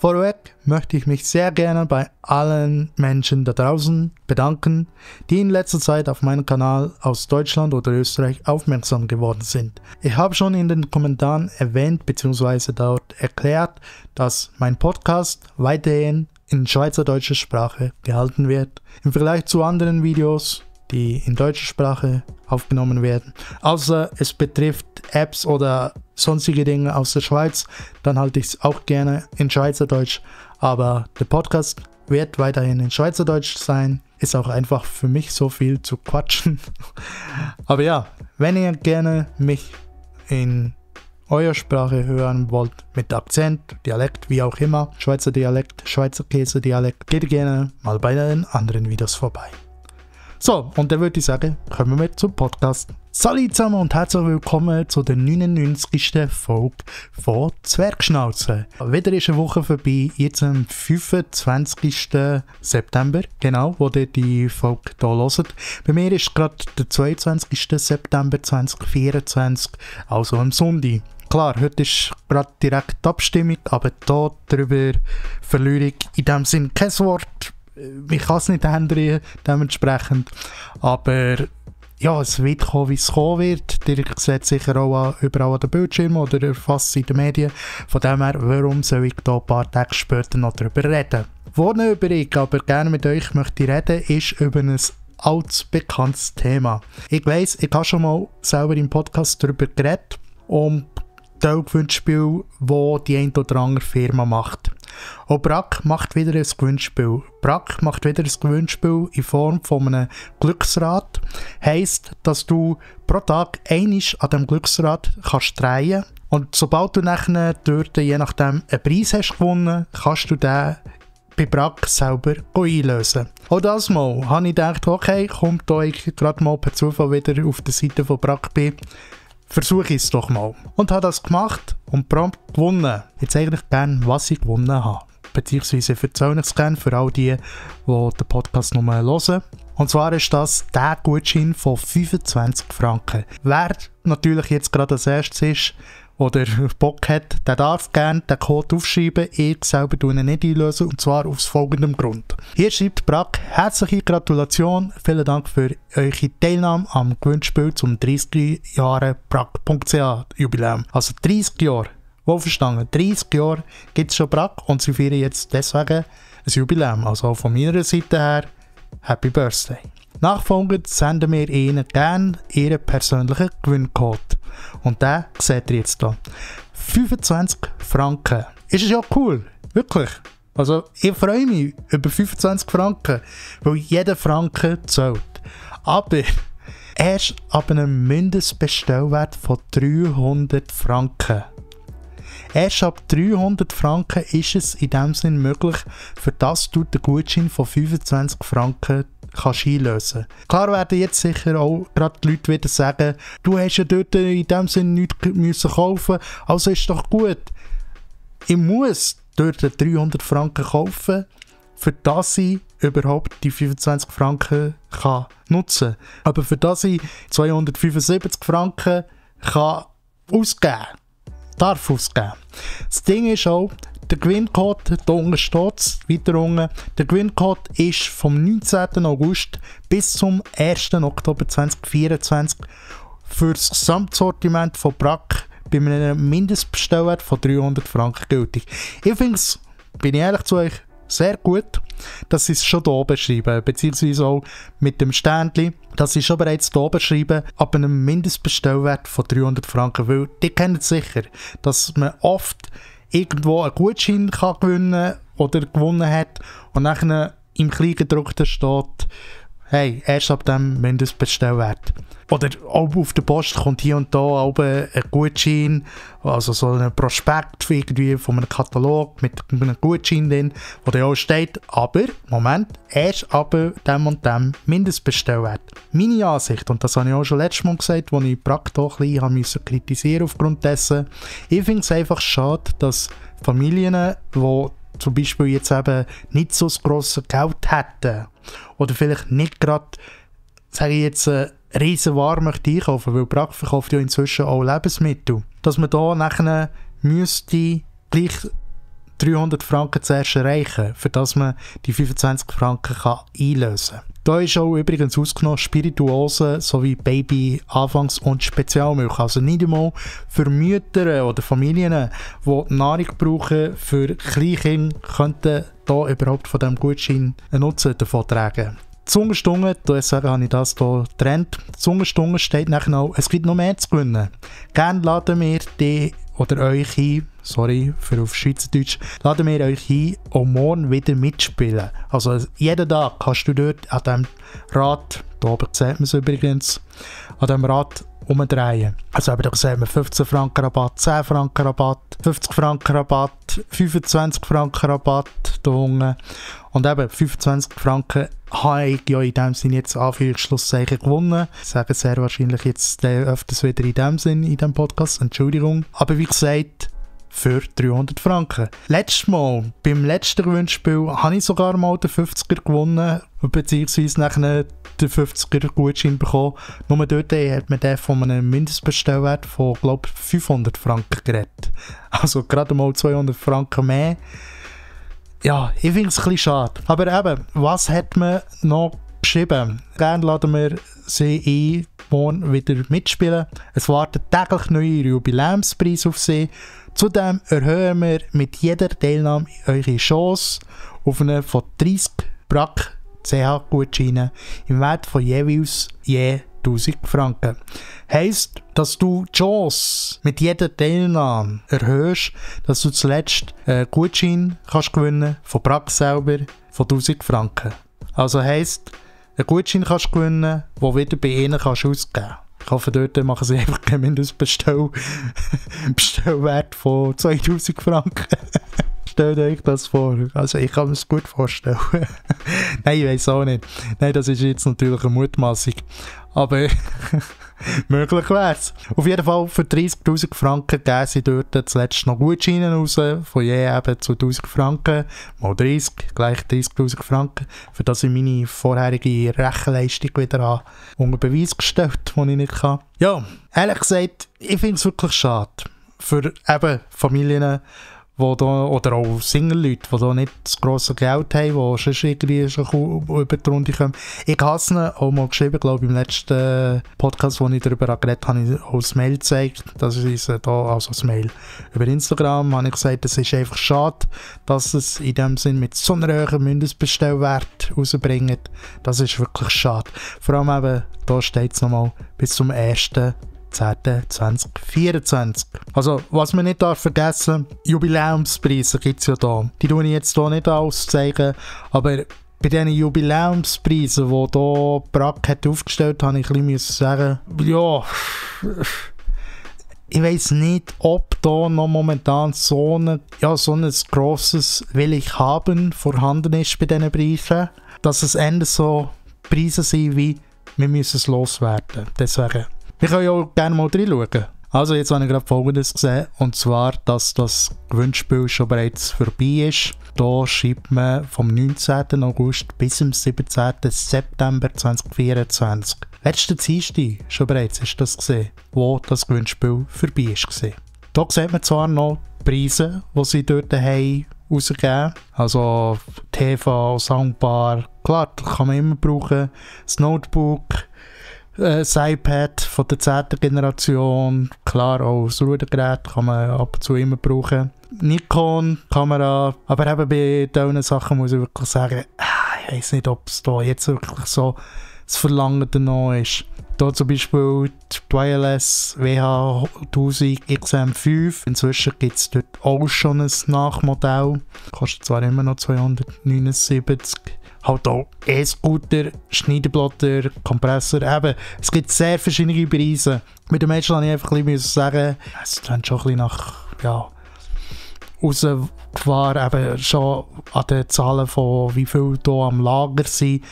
Vorweg möchte ich mich sehr gerne bei allen Menschen da draußen bedanken, die in letzter Zeit auf meinen Kanal aus Deutschland oder Österreich aufmerksam geworden sind. Ich habe schon in den Kommentaren erwähnt bzw. dort erklärt, dass mein Podcast weiterhin in schweizerdeutscher Sprache gehalten wird, im Vergleich zu anderen Videos, die in deutscher Sprache aufgenommen werden. Außer es betrifft Apps oder sonstige Dinge aus der Schweiz, dann halte ich es auch gerne in Schweizerdeutsch. Aber der Podcast wird weiterhin in Schweizerdeutsch sein. Ist auch einfach für mich so viel zu quatschen. Aber ja, wenn ihr gerne mich in eurer Sprache hören wollt, mit Akzent, Dialekt, wie auch immer, Schweizer Dialekt, Schweizer Käse-Dialekt, geht gerne mal bei den anderen Videos vorbei. So, und dann würde ich sagen, kommen wir zum Podcast. Salut zusammen und herzlich willkommen zu der 99. Folge von Zwergschnauze. Wieder ist eine Woche vorbei, jetzt am 25. September, genau, wo ihr die Folge hier hört. Bei mir ist gerade der 22. September 2024, also am Sonntag. Klar, heute ist gerade direkt die Abstimmung, aber darüber verliere ich in dem Sinn kein Wort. Ich kann es nicht ändern, dementsprechend. Aber ja, es wird kommen, wie es kommen wird. Ihr seht sicher auch überall an den Bildschirmen oder fast in den Medien. Von dem her, warum soll ich da ein paar Tage später noch darüber reden? Worüber ich aber gerne mit euch möchte reden, ist über ein altes, bekanntes Thema. Ich weiss, ich habe schon mal selber im Podcast darüber geredet, um Gewinnspiel, das die eine oder andere Firma macht. Auch Brack macht wieder ein Gewinnspiel. Brack macht wieder ein Gewinnspiel in Form von einem Glücksrad. Heisst, dass du pro Tag einmal an diesem Glücksrad kannst drehen. Und sobald du nachher dort, je nachdem, einen Preis hast gewonnen, kannst du den bei Brack selber einlösen. Auch das Mal habe ich gedacht, okay, kommt da ich gerade mal per Zufall wieder auf der Seite von Brack bin, versuche ich es doch mal. Und habe das gemacht und prompt gewonnen. Jetzt eigentlich gerne, was ich gewonnen habe. Beziehungsweise erzähle ich es gerne für all die den Podcast noch mal hören. Und zwar ist das der Gutschein von 25 Franken. Wer natürlich jetzt gerade als erstes ist oder Bock hat, der darf gerne den Code aufschreiben. Ich selber tue ihn nicht einlösen, und zwar aus folgendem Grund. Hier schreibt Brack: herzliche Gratulation, vielen Dank für eure Teilnahme am Gewinnspiel zum 30 Jahre Brack.ch Jubiläum. Also 30 Jahre, wohlverstanden, 30 Jahre gibt es schon Brack und sie feiern jetzt deswegen ein Jubiläum. Also auch von meiner Seite her, Happy Birthday. Nachfolgend senden wir Ihnen gerne Ihren persönlichen Gewinncode. Und den seht ihr jetzt hier. 25 Franken. Ist es ja cool. Wirklich. Also ich freue mich über 25 Franken, weil jeder Franken zählt. Aber erst ab einem Mindestbestellwert von 300 Franken. Erst ab 300 Franken ist es in dem Sinn möglich, für das du den Gutschein von 25 Franken kannst einlösen. Klar werden jetzt sicher auch gerade die Leute wieder sagen, du hast ja dort in dem Sinn nichts müssen kaufen, also ist doch gut. Ich muss dort 300 Franken kaufen, für das ich überhaupt die 25 Franken kann nutzen. Aber für das ich 275 Franken kann darf ausgeben. Das Ding ist auch, der Gewinncode, da unten steht es, weiter unten, der Gewinncode ist vom 19. August bis zum 1. Oktober 2024 für das Gesamtsortiment von Brack bei einem Mindestbestellwert von 300 Franken gültig. Ich finde es, bin ich ehrlich zu euch, sehr gut, dass sie es schon hier oben schreiben, beziehungsweise auch mit dem Ständchen, dass sie schon bereits hier oben schreiben, ab einem Mindestbestellwert von 300 Franken, weil die kennen es sicher, dass man oft irgendwo einen Gutschein kann gewinnen oder gewonnen hat und nachher im Kleingedruckten steht, hey, erst ab dem Mindestbestellwert. Oder auch auf der Post kommt hier und da auch ein Gutschein, also so ein Prospekt irgendwie von einem Katalog mit einem Gutschein drin, wo da auch steht, aber, Moment, erst ab dem und dem Mindestbestellwert. Meine Ansicht, und das habe ich auch schon letztes Mal gesagt, als ich Brack hier ein bisschen kritisieren aufgrund dessen, ich finde es einfach schade, dass Familien, die zum Beispiel jetzt eben nicht so das grosse Geld hätten oder vielleicht nicht gerade, sage ich jetzt, riesen Ware möchte einkaufen, weil Brack verkauft ja inzwischen auch Lebensmittel. Dass man da nachher müsste gleich 300 Franken zuerst erreichen, für dass man die 25 Franken einlösen kann. Da ist auch übrigens ausgenommen Spirituosen sowie Baby-, Anfangs- und Spezialmilch. Also nicht einmal für Mütter oder Familien, die Nahrung brauchen für Kleinkinder, könnten da überhaupt von diesem Gutschein einen Nutzen davon tragen. Zungenstunge, deswegen habe ich das hier getrennt. Zungenstunge steht nachher noch, es gibt noch mehr zu gewinnen. Gerne laden wir die oder euch ein, sorry für auf Schweizerdeutsch, laden wir euch ein, um morgen wieder mitspielen. Also jeden Tag kannst du dort an diesem Rad, da oben sieht man es übrigens, an diesem Rad umdrehen. Also da sieht man 15 Franken Rabatt, 10 Franken Rabatt, 50 Franken Rabatt, 25 Franken Rabatt da unten. Und eben 25 Franken habe ich ja in dem Sinne jetzt Anführungsschlusszeichen gewonnen. Ich sage sehr wahrscheinlich jetzt öfters wieder in dem Sinn in diesem Podcast, Entschuldigung. Aber wie gesagt, für 300 Franken. Letztes Mal, beim letzten Gewinnspiel, habe ich sogar mal den 50er gewonnen, beziehungsweise nachher den 50er Gutschein bekommen. Nur dort hat man den von einem Mindestbestellwert von, glaube ich, 500 Franken geredet. Also gerade mal 200 Franken mehr. Ja, ich finde es ein bisschen schade. Aber eben, was hat man noch geschrieben? Gerne laden wir sie ein, morgen wieder mitspielen. Es warten täglich neue Jubiläumspreise auf sie. Zudem erhöhen wir mit jeder Teilnahme eure Chance auf einen von 30 Brack CH-Gutscheinen im Wert von jeweils je 1000 Franken. Heisst, dass du die Chance mit jeder Teilnahme erhöhst, dass du zuletzt einen Gutschein kannst gewinnen von Brack selber von 1000 Franken. Also heisst, einen Gutschein kannst du gewinnen, den wieder bei ihnen kannst ausgeben. Ich hoffe, dort machen sie einfach keinen Mindestbestellwert von 2000 Franken. Stellt euch das vor. Also ich kann mir das gut vorstellen. Nein, ich weiß auch nicht. Nein, das ist jetzt natürlich eine Mutmaßung. Aber möglich wäre es. Auf jeden Fall für 30'000 Franken geben sie dort zuletzt noch Gutscheine raus, von je eben zu 1000 Franken, mal 30, gleich 30'000 Franken, für das ich meine vorherige Rechenleistung wieder unter Beweis gestellt, die ich nicht kann. Ja, ehrlich gesagt, ich finde es wirklich schade. Für eben Familien, wo da, oder auch Single-Leute, die da nicht das grosse Geld haben, die sonst irgendwie schon über die Runde kommen. Ich habe es auch mal geschrieben, glaube ich, im letzten Podcast, wo ich darüber geredet habe, habe ich auch das Mail gezeigt. Das ist da, also das Mail. Über Instagram habe ich gesagt, es ist einfach schade, dass es in dem Sinn mit so einem hohen Mindestbestellwert rausbringt. Das ist wirklich schade. Vor allem eben, da steht es nochmal, bis zum 1.10.2024. Also, was man nicht vergessen darf, Jubiläumspreise gibt es ja da. Die tue ich jetzt hier nicht auszeigen, aber bei diesen Jubiläumspreisen, die hier Brack hat aufgestellt, habe ich ein bisschen sagen, ja, ich weiss nicht, ob da noch momentan so ein grosses Will ich haben vorhanden ist bei diesen Preisen, dass es eher so Preise sind wie, wir müssen es loswerden. Deswegen. Wir können ja auch gerne mal reinschauen. Also jetzt habe ich gerade Folgendes gesehen, und zwar, dass das Gewinnspiel schon bereits vorbei ist. Da schreibt man vom 19. August bis zum 17. September 2024. Letzten Dienstag schon bereits hast du das gesehen, wo das Gewinnspiel vorbei ist. Da sieht man zwar noch die Preise, die sie dort haben rausgegeben. Also TV, Soundbar, klar, das kann man immer brauchen. Das Notebook, das iPad von der 10. Generation, klar auch das Rudergerät kann man ab und zu immer brauchen. Nikon, Kamera, aber eben bei diesen Sachen muss ich wirklich sagen, ich weiß nicht, ob es da jetzt wirklich so das Verlangen danach ist. Hier zum Beispiel die Wireless WH1000 XM5. Inzwischen gibt es dort auch schon ein Nachmodell. Kostet zwar immer noch 279. Halt auch E-Scooter, Schneiderblätter, Kompressor. Eben, es gibt sehr verschiedene Preise. Mit dem Menschen habe ich einfach ein bisschen sagen, es klingt schon ein bisschen nach, ja, rausgefahren, eben schon an den Zahlen von wie viel hier am Lager sind.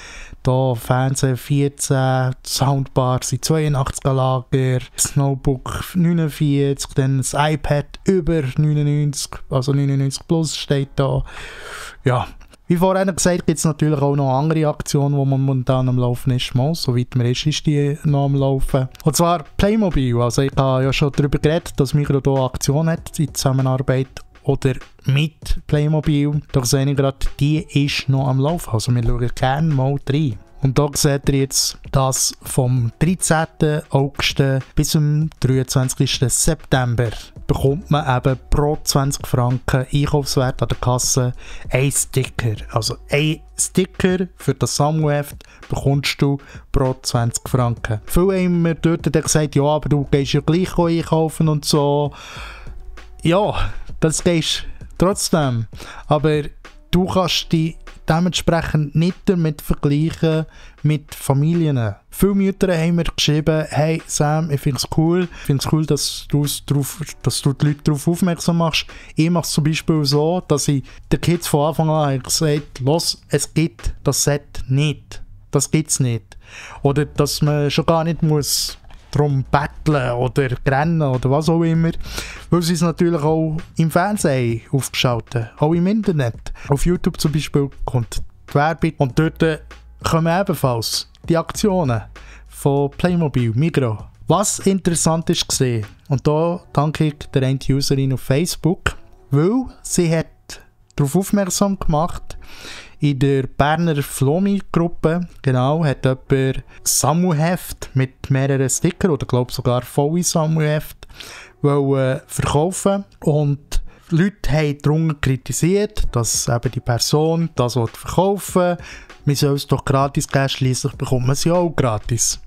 Hier Fernsehen 14, Soundbar sind 82 am Lager, das Notebook 49, dann das iPad über 99, also 99 plus steht da. Ja. Wie vorhin gesagt, gibt es natürlich auch noch andere Aktionen, die man momentan am Laufen ist. Mal, soweit man ist die noch am Laufen. Und zwar Playmobil. Also ich habe ja schon darüber geredet, dass Migros hier eine Aktion hat in Zusammenarbeit oder mit Playmobil. Da sehe ich gerade, die ist noch am Laufen. Also wir schauen gerne mal rein. Und da seht ihr jetzt, dass vom 13. August bis zum 23. September bekommt man eben pro 20 Franken Einkaufswert an der Kasse ein Sticker. Also ein Sticker für das Sammelheft bekommst du pro 20 Franken. Viele haben mir dort gesagt, ja, aber du gehst ja gleich einkaufen und so. Ja, das gehst trotzdem. Aber du kannst die dementsprechend nicht damit vergleichen mit Familien. Viele Mütter haben mir geschrieben, hey Sam, ich finde es cool, dass du die Leute darauf aufmerksam machst. Ich mache es zum Beispiel so, dass ich den Kids von Anfang an gesagt habe, los, es gibt das Set nicht. Das gibt es nicht. Oder dass man schon gar nicht muss darum betteln oder rennen oder was auch immer. Weil sie es natürlich auch im Fernsehen aufgeschaltet, auch im Internet. Auf YouTube zum Beispiel kommt die Werbung und dort kommen ebenfalls die Aktionen von Playmobil, Migros. Was interessant ist gesehen, und da danke ich der einen Userin auf Facebook, weil sie hat darauf aufmerksam gemacht, in der Berner Flomi-Gruppe, genau, hat jemand ein Sammelheft mit mehreren Stickern, oder glaube sogar volle Sammelheft, verkaufen. Und Leute haben darunter kritisiert, dass eben die Person das verkaufen will. Man soll es doch gratis geben, schliesslich bekommt man es ja auch gratis.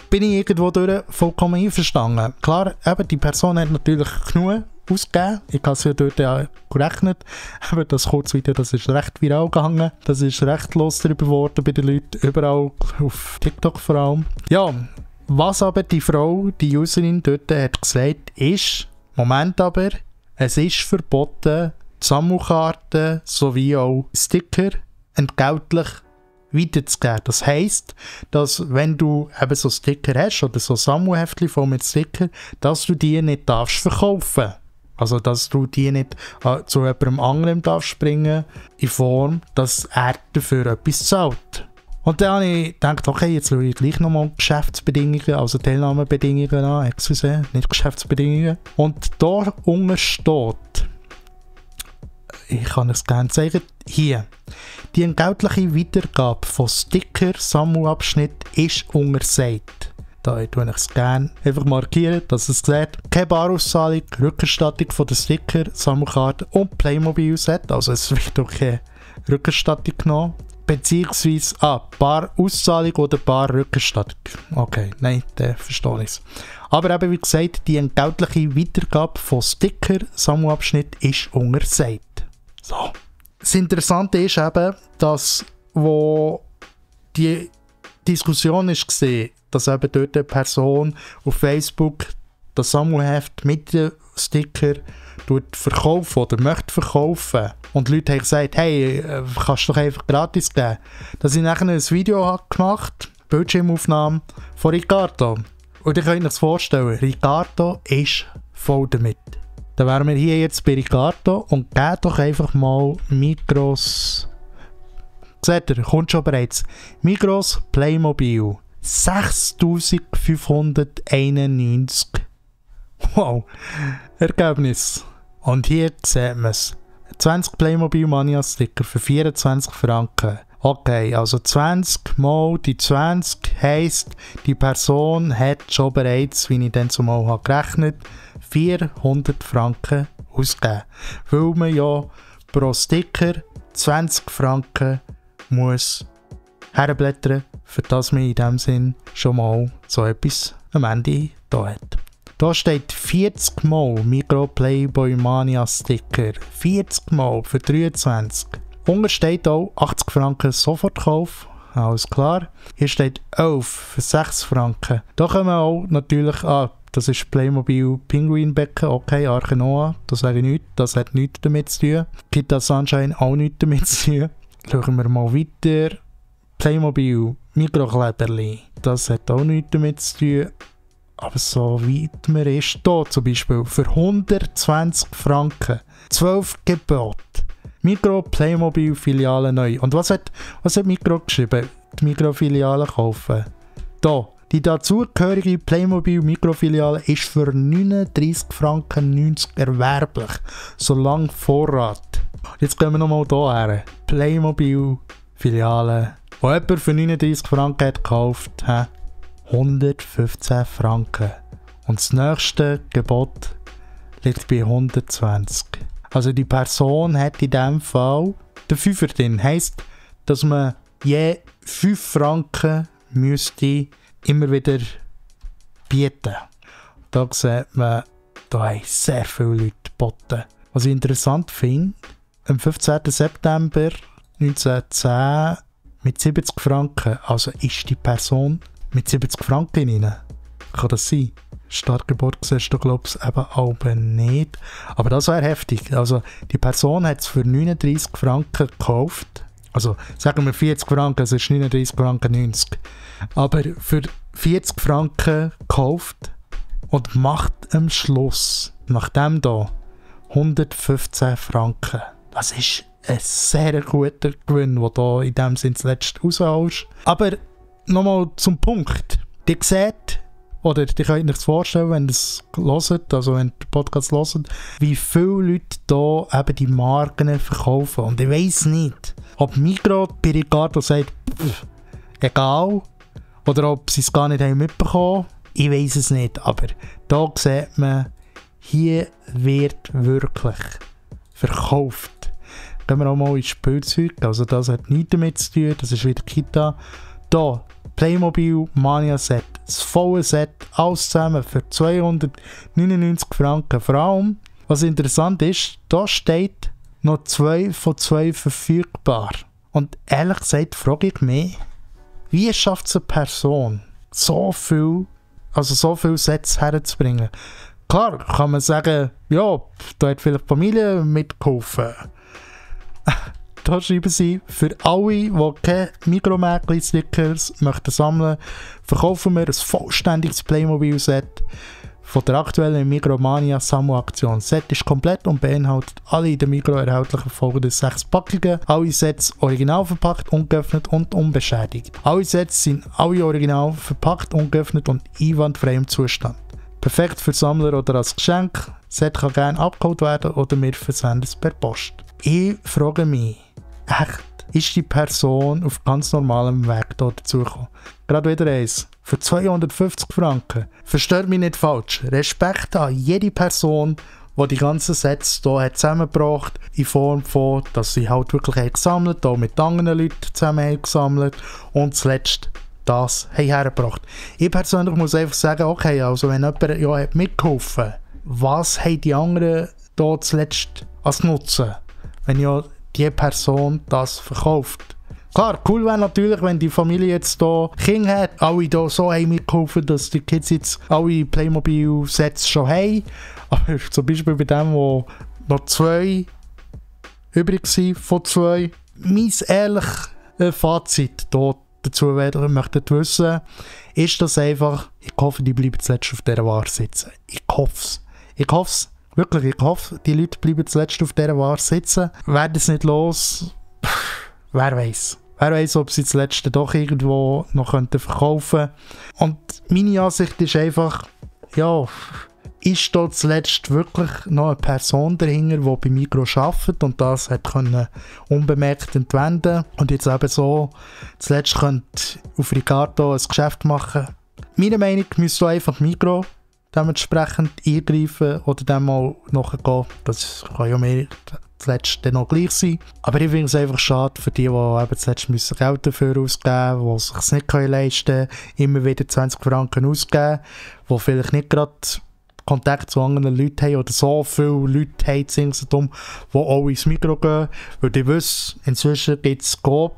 Bin ich irgendwo durch vollkommen einverstanden. Klar, eben, die Person hat natürlich genug ausgegeben. Ich habe es ja dort gerechnet. Aber das Kurzvideo, das ist recht viral gegangen. Das ist recht los darüber geworden bei den Leuten. Überall auf TikTok vor allem. Ja, was aber die Frau, die Userin dort hat gesagt, ist, Moment aber, es ist verboten, Sammelkarten sowie auch Sticker entgeltlich weiterzugeben. Das heisst, dass wenn du eben so Sticker hast oder so Sammelheftchen voll mit Sticker, dass du die nicht darfst verkaufen. Also, dass du die nicht zu jemandem anderem darfst bringen, in Form, dass er dafür etwas zahlt. Und dann habe ich gedacht, okay, jetzt schaue ich gleich nochmal Geschäftsbedingungen, also Teilnahmebedingungen an, nicht Geschäftsbedingungen. Und da unten steht, ich kann es gerne zeigen, hier, die entgeltliche Weitergabe von Sticker-Sammelabschnitt ist untersagt. Da tue ich es gerne einfach markieren, dass es sieht. Keine Barauszahlung, Rückerstattung von den Sticker, Sammelkarten und Playmobil-Set, also es wird auch keine Rückerstattung genommen. Beziehungsweise Barauszahlung oder Barrückerstattung. Okay, nein, der verstehe ich es. Aber eben wie gesagt, die entgeltliche Weitergabe von Sticker, Sammelabschnitt ist untersagt. So. Das Interessante ist eben, dass wo die Diskussion ist gesehen, dass eben dort eine Person auf Facebook das Sammelheft mit den Sticker verkaufen oder möchte verkaufen. Und die Leute haben gesagt, hey, kannst du doch einfach gratis geben. Dass ich nachher ein Video gemacht habe, Bildschirmaufnahme von Ricardo. Und ihr könnt euch das vorstellen, Ricardo ist voll damit. Dann wären wir hier jetzt bei Ricardo und geben doch einfach mal Migros. Seht ihr, kommt schon bereits. Migros Playmobil. 6'591. Wow, Ergebnis. Und hier sieht man es. 20 Playmobil Mania Sticker für 24 Franken. Okay, also 20 mal die 20 heisst, die Person hat schon bereits, wie ich dann zumal habe gerechnet, 400 Franken ausgegeben. Weil man ja pro Sticker 20 Franken muss herblättern, für das man in dem Sinn schon mal so etwas am Ende da hat. Da steht 40 Mal Migros Playboy Mania Sticker. 40 Mal für 23. Unten steht auch 80 Franken Sofortkauf. Alles klar. Hier steht 11 für 6 Franken. Da kommen auch natürlich das ist Playmobil Pinguinbecken. Okay, Arche Noah. Das sage ich nicht. Das hat nichts damit zu tun. Kita Sunshine auch nichts damit zu tun. Schauen wir mal weiter. Playmobil Mikrokleberli. Das hat auch nichts damit zu tun. Aber so weit man ist, hier zum Beispiel für 120 Franken 12 Gebote. Migros Playmobil Filiale neu. Und was hat Migros geschrieben? Die Migros Filiale kaufen. Hier, Die dazugehörige Playmobil Mikrofiliale ist für 39,90 Franken erwerblich, solange Vorrat. Jetzt gehen wir nochmal hierher. Playmobil Filiale, wo jemand für 39 Franken hat gekauft, 115 Franken. Und das nächste Gebot liegt bei 120. Also die Person hat in diesem Fall den Fünfer drin. Heisst, dass man je 5 Franken müsste immer wieder bieten. Da sieht man, da haben sehr viele Leute geboten. Was ich interessant finde, am 15. September 1910 mit 70 Franken, also ist die Person mit 70 Franken rein. Kann das sein? Startgebot siehst du, glaube ich, eben auch nicht. Aber das wäre heftig. Also die Person hat es für 39 Franken gekauft. Also sagen wir 40 Franken, also ist 39 Franken 90. Aber für 40 Franken gekauft und macht am Schluss, nach dem da, 115 Franken. Das ist ein sehr guter Gewinn, den du in dem Sinne zuletzt rausholst. Aber nochmal zum Punkt. Ihr seht, oder ihr könnt euch vorstellen, wenn ihr es hört, also wenn ihr den Podcast hört, wie viele Leute hier eben die Marken verkaufen. Und ich weiss nicht, ob Migros bei Ricardo sagt, egal, oder ob sie es gar nicht haben mitbekommen. Ich weiss es nicht, aber da sieht man, hier wird wirklich verkauft. Gehen wir auch mal ins Spielzeug, also das hat nichts damit zu tun, das ist wieder Kita. Hier, Playmobil Mania Set, das volle Set, alles zusammen für 299 Franken. Vor allem, was interessant ist, da steht noch 2 von 2 verfügbar. Und ehrlich gesagt frage ich mich, wie schafft es eine Person, so viel Sets herzubringen? Klar kann man sagen, ja, da hat vielleicht Familie mitgeholfen. Da schreiben sie, für alle, die keine Mikromärkli-Stickers möchten sammeln, verkaufen wir ein vollständiges Playmobil-Set von der aktuellen Mikromania Sammelaktion. Das Set ist komplett und beinhaltet alle in der Migros erhältlichen folgenden 6 Packungen. Alle Sets original verpackt, ungeöffnet und unbeschädigt. Alle Sets sind alle original verpackt, ungeöffnet und einwandfrei im Zustand. Perfekt für Sammler oder als Geschenk. Das Set kann gerne abgeholt werden oder wir versenden es per Post. Ich frage mich, echt, ist die Person auf ganz normalem Weg hier dazugekommen? Gerade wieder eins. Für 250 Franken. Versteht mich nicht falsch. Respekt an jede Person, die die ganzen Sets hier hat zusammengebracht hat, in Form von, dass sie halt wirklich haben gesammelt, hier mit anderen Leuten zusammen haben gesammelt und zuletzt das haben hergebracht. Ich persönlich muss einfach sagen, okay, also wenn jemand ja hat mitgeholfen, was haben die anderen hier zuletzt als Nutzen, wenn ja die Person das verkauft? Klar, cool wäre natürlich, wenn die Familie jetzt hier Kinder hat, alle hier so haben mitgeholfen, dass die Kids jetzt alle Playmobil-Sets schon haben. Aber zum Beispiel bei dem, wo noch 2 übrig sind von 2, mein ehrliches Fazit hier dazu möchte wissen, ist das einfach, ich hoffe, die bleiben zuletzt auf dieser Ware sitzen. Ich hoffe es. Ich hoffe es. Wirklich, ich hoffe, die Leute bleiben zuletzt auf dieser Ware sitzen. Werden es nicht los? Wer weiß. Wer weiß, ob sie das letzte doch irgendwo noch verkaufen könnten. Und meine Ansicht ist einfach, ja, ist da zuletzt wirklich noch eine Person dahinter, die bei Migros arbeitet und das hat können unbemerkt entwenden und jetzt eben so zuletzt könnte auf Ricardo ein Geschäft machen. Meiner Meinung nach müsste einfach Migros dementsprechend eingreifen oder dann mal nachgehen. Das kann ja mehr zuletzt dann noch gleich sein. Aber ich finde es einfach schade für die, die eben zuletzt müssen Geld dafür ausgeben müssen, die sich es nicht leisten können, immer wieder 20 Franken ausgeben, die vielleicht nicht gerade Kontakt zu anderen Leuten haben oder so viele Leute haben, die auch ins Migros gehen. Weil ich weiss, inzwischen gibt es Coop,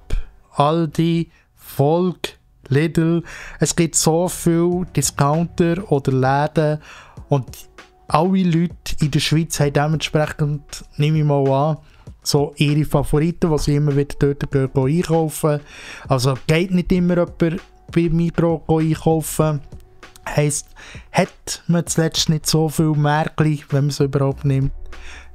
Aldi, Volk, Lidl. Es gibt so viele Discounter oder Läden und alle Leute in der Schweiz haben dementsprechend, nehme ich mal an, so ihre Favoriten, die sie immer wieder dort gehen einkaufen. Also geht nicht immer jemand bei Migros einkaufen. Heisst, hat man zuletzt nicht so viel Märkli, wenn man es überhaupt nimmt.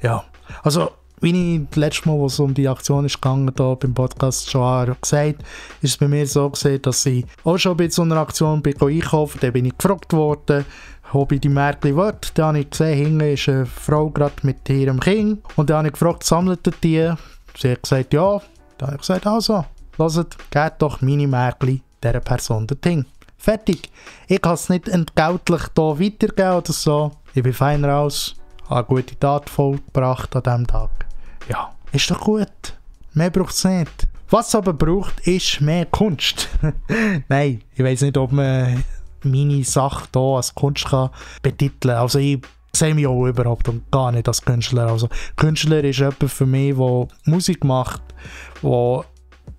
Ja, also wie ich das letzte Mal, als es um die Aktion ist gegangen, hier beim Podcast schon gesagt, ist es bei mir so gesehen, dass ich auch schon bei so einer Aktion bin einkaufen. Dann bin ich gefragt worden, ob ich die Märkli will. Dann habe ich gesehen, hinten ist eine Frau gerade mit ihrem Kind. Und dann habe ich gefragt, sammelt ihr die? Sie hat gesagt, ja. Dann habe ich gesagt, also, hört, gebt doch meine Märkli dieser Person dorthin. Fertig. Ich kann es nicht entgeltlich hier weitergeben oder so. Ich bin fein raus, habe eine gute Tat vollgebracht an diesem Tag. Ja, ist doch gut. Mehr braucht es nicht. Was es aber braucht, ist mehr Kunst. Nein, ich weiss nicht, ob man meine Sache hier als Kunst kann betiteln kann. Also ich sehe mich auch überhaupt und gar nicht als Künstler. Also Künstler ist jemand für mich, der Musik macht, der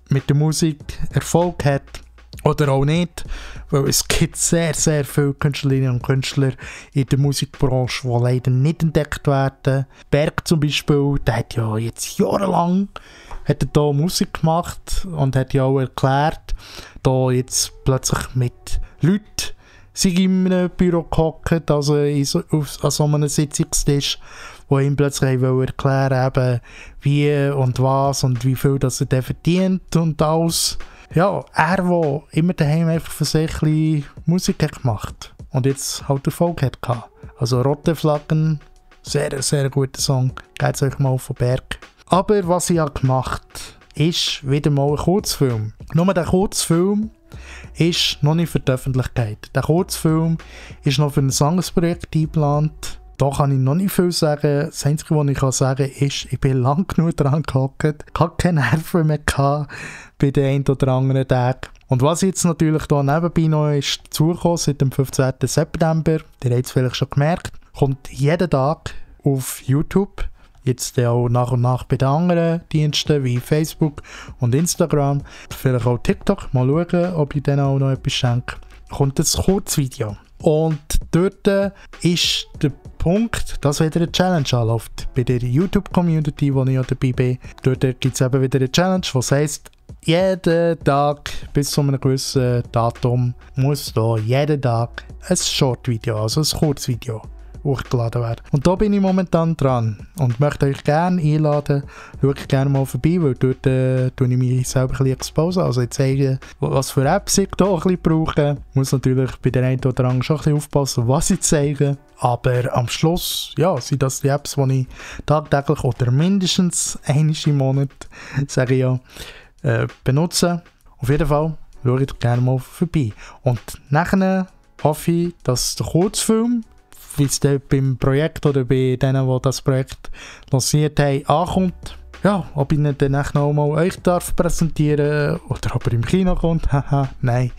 mit der Musik Erfolg hat. Oder auch nicht, weil es gibt sehr, sehr viele Künstlerinnen und Künstler in der Musikbranche, die leider nicht entdeckt werden. Berg zum Beispiel, der hat ja jetzt jahrelang hier Musik gemacht und hat ja auch erklärt, da jetzt plötzlich mit Leuten sich in einem Büro gehockt, also an so einem Sitzungstisch, wo ihm plötzlich erklären wollen, wie und was und wie viel das er verdient und alles. Ja, er, der immer daheim einfach für sich ein bisschen Musik hat gemacht und jetzt halt Erfolg hat gehabt. Also Rote Flaggen, sehr, sehr guter Song, geht's euch mal von Berg. Aber was ich habe gemacht, ist wieder mal ein Kurzfilm. Nur der Kurzfilm ist noch nicht für die Öffentlichkeit. Der Kurzfilm ist noch für ein Sangesprojekt eingeplant. Da kann ich noch nicht viel sagen. Das Einzige, was ich sagen kann, ist, ich bin lang genug dran gehockt. Ich hatte keine Nerven mehr bei den einen oder anderen Tagen. Und was jetzt natürlich da nebenbei noch ist dazugekommen, seit dem 15. September, ihr habt es vielleicht schon gemerkt, kommt jeden Tag auf YouTube, jetzt auch nach und nach bei den anderen Diensten wie Facebook und Instagram, vielleicht auch TikTok, mal schauen, ob ich denen auch noch etwas schenke, kommt ein Kurzvideo. Und dort ist der Punkt, dass wieder eine Challenge anläuft. Bei der YouTube-Community, wo ich auch dabei bin, dort gibt es eben wieder eine Challenge, was heisst, jeden Tag bis zu einem gewissen Datum muss da jeden Tag ein Short-Video, also ein Kurzvideo, hochgeladen werden. Und da bin ich momentan dran und möchte euch gerne einladen. Schaut gerne mal vorbei, weil dort tue ich mich selber ein bisschen exposen. Also ich zeige, was für Apps ich da ein bisschen brauche. Ich muss natürlich bei der einen oder anderen schon ein bisschen aufpassen, was ich zeige. Aber am Schluss, ja, sind das die Apps, die ich tagtäglich oder mindestens einmal im Monat, sage ich ja, benutze. Auf jeden Fall schaut gerne mal vorbei. Und nachher hoffe ich, dass der Kurzfilm, wie es beim Projekt oder bei denen, die das Projekt lanciert haben, ankommt. Ja, ob ich ihn dann noch mal euch darf präsentieren oder ob er im Kino kommt. Haha, nein,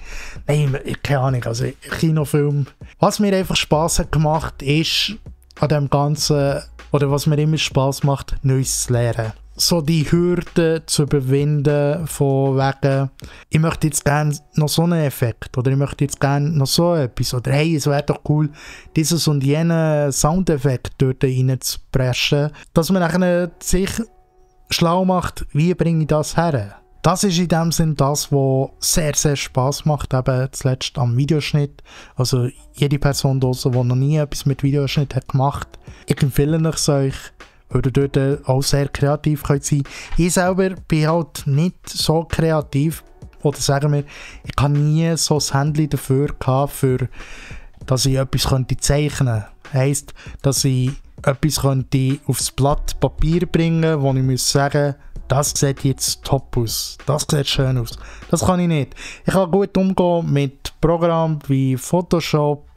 keine Ahnung, also Kinofilm. Was mir einfach Spass hat gemacht, ist an dem Ganzen, oder was mir immer Spass macht, Neues zu lernen. So die Hürden zu überwinden von wegen, ich möchte jetzt gerne noch so einen Effekt oder ich möchte jetzt gerne noch so etwas oder hey, es wäre doch cool, dieses und jenen Soundeffekt dort reinzupreschen, dass man dann sich schlau macht, wie bringe ich das her. Das ist in dem Sinn das, was sehr, sehr Spass macht, eben zuletzt am Videoschnitt. Also jede Person draussen, die noch nie etwas mit Videoschnitt hat gemacht, ich empfehle es euch, weil ihr dort auch sehr kreativ könnt sein. Ich selber bin halt nicht so kreativ. Oder sagen wir, ich habe nie so ein Handy dafür gehabt, dass ich etwas zeichnen könnte. Heisst, dass ich etwas aufs Blatt Papier bringen könnte, wo ich muss sagen, das sieht jetzt top aus, das sieht schön aus. Das kann ich nicht. Ich kann gut umgehen mit Programmen wie Photoshop,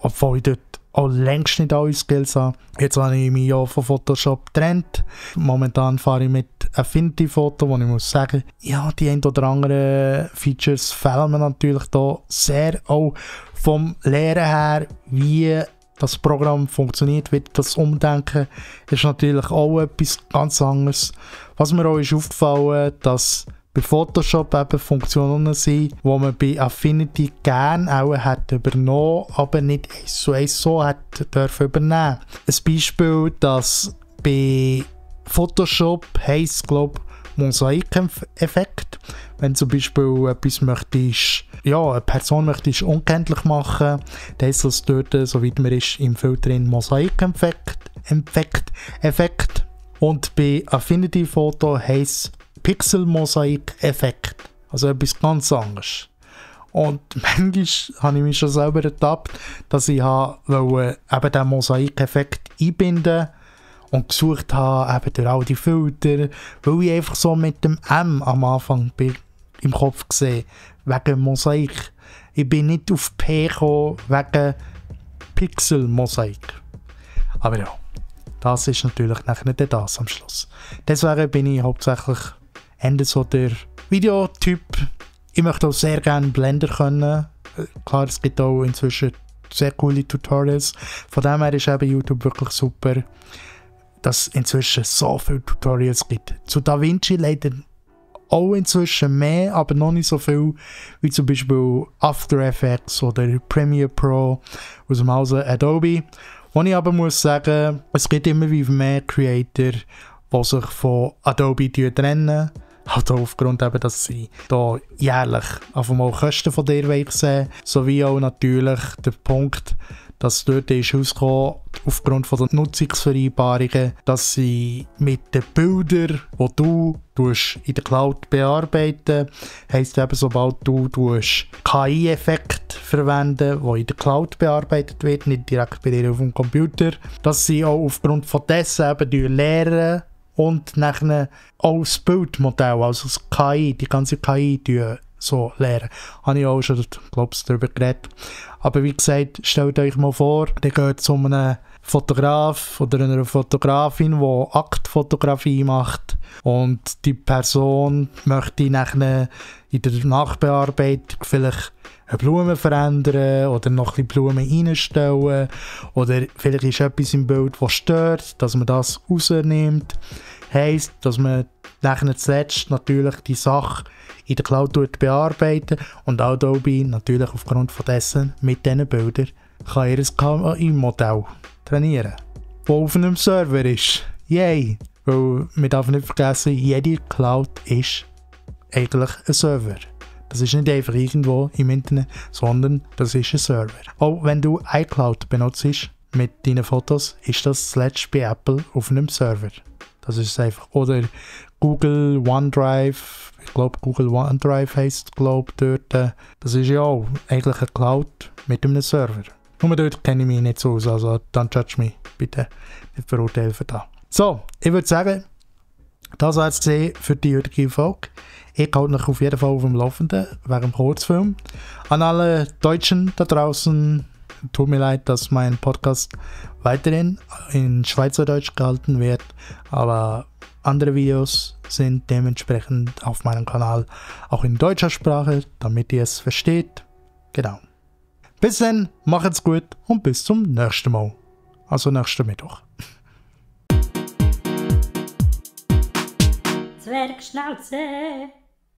obwohl ich dort auch längst nicht alle Skills habe. Jetzt habe ich mich ja von Photoshop getrennt. Momentan fahre ich mit Affinity Photo, wo ich muss sagen, ja, die ein oder anderen Features fehlen mir natürlich da sehr. Auch vom Lehren her, wie das Programm funktioniert, wie das Umdenken, ist natürlich auch etwas ganz anderes. Was mir auch ist aufgefallen, dass bei Photoshop eben Funktionen sind, die man bei Affinity gerne auch hätte übernommen, aber nicht so hätte dürfen übernehmen. Ein Beispiel, das bei Photoshop heisst, glaube ich, Mosaikeffekt. Wenn zum Beispiel etwas möchtest, ja, eine Person möchtest unkenntlich machen, dann heisst das dort, soweit man ist, im Filter in Mosaikeffekt. Und bei Affinity Photo heisst es Pixel-Mosaik-Effekt. Also etwas ganz anderes. Und manchmal habe ich mich schon selber ertappt, dass ich wollte, eben den Mosaikeffekt einbinden und gesucht habe, eben durch all die Filter, weil ich einfach so mit dem M am Anfang im Kopf gesehen, wegen Mosaik. Ich bin nicht auf P gekommen, wegen Pixel-Mosaik. Aber ja, das ist natürlich nachher nicht das am Schluss. Deswegen bin ich hauptsächlich eher so der Videotyp. Ich möchte auch sehr gerne Blender können. Klar, es gibt auch inzwischen sehr coole Tutorials. Von dem her ist eben YouTube wirklich super, dass es inzwischen so viele Tutorials gibt. Zu DaVinci leider auch inzwischen mehr, aber noch nicht so viel wie zum Beispiel After Effects oder Premiere Pro aus dem Hause Adobe. Wo ich aber muss sagen, es gibt immer mehr Creator, die sich von Adobe trennen. Halt auch aufgrund eben, dass sie da jährlich einfach mal Kosten von dir sehen, sowie auch natürlich der Punkt, dass dort ist rausgekommen, aufgrund von den Nutzungsvereinbarungen, dass sie mit den Bildern, die du in der Cloud bearbeiten, heisst eben, sobald du KI-Effekte verwenden, die in der Cloud bearbeitet wird, nicht direkt bei dir auf dem Computer, dass sie auch aufgrund von dessen eben lernen und nachher auch das Bildmodell, also das KI, die ganze KI so lernen. Habe ich auch schon, glaube ich, darüber geredet. Aber wie gesagt, stellt euch mal vor, ihr geht zu einem Fotograf oder einer Fotografin, die Aktfotografie macht und die Person möchte nachher in der Nachbearbeitung vielleicht eine Blume verändern oder noch ein bisschen Blumen reinstellen oder vielleicht ist etwas im Bild, das stört, dass man das rausnimmt. Heisst, dass man nachher zuletzt natürlich die Sache in der Cloud bearbeiten und Adobe natürlich aufgrund von dessen mit diesen Bildern kann ihr KI-Modell trainieren, das auf einem Server ist. Yay! Weil man darf nicht vergessen, jede Cloud ist eigentlich ein Server. Das ist nicht einfach irgendwo im Internet, sondern das ist ein Server. Auch wenn du iCloud benutzt mit deinen Fotos, ist das zuletzt bei Apple auf einem Server. Das ist einfach. Oder Google OneDrive, ich glaube Google OneDrive heisst dort. Das ist ja auch eigentlich eine Cloud mit einem Server. Nur dort kenne ich mich nicht so aus, also don't judge me, bitte nicht verurteilen für das. So, ich würde sagen, das war jetzt für die heutige Folge. Ich halte euch auf jeden Fall auf dem Laufenden wegen dem Kurzfilm. An alle Deutschen da draußen, tut mir leid, dass mein Podcast weiterhin in Schweizerdeutsch gehalten wird, aber andere Videos sind dementsprechend auf meinem Kanal auch in deutscher Sprache, damit ihr es versteht. Genau. Bis dann, macht's gut und bis zum nächsten Mal. Also nächsten Mittwoch. Zwergschnauze.